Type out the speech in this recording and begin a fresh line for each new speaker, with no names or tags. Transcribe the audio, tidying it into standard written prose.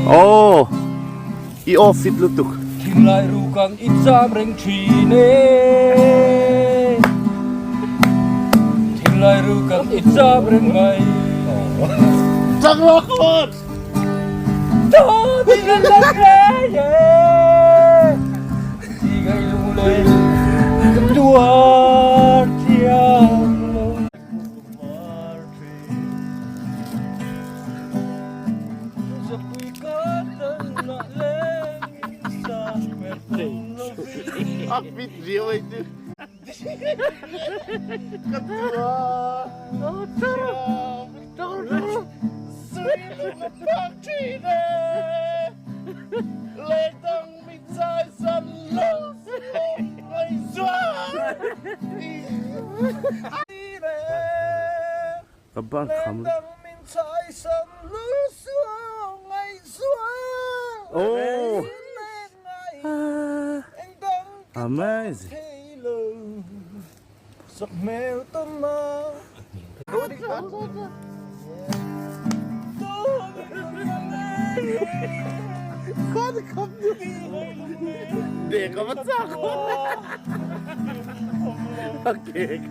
Aw i aw fit lutuk.
Thinlai rukang i cham reng thin e Thinlai rukang i cham reng mai
Chak rawh come on. A fit riau ei chu. Ka tua. Ka ban kham Oh! Amazing. Dek a va chak A kek.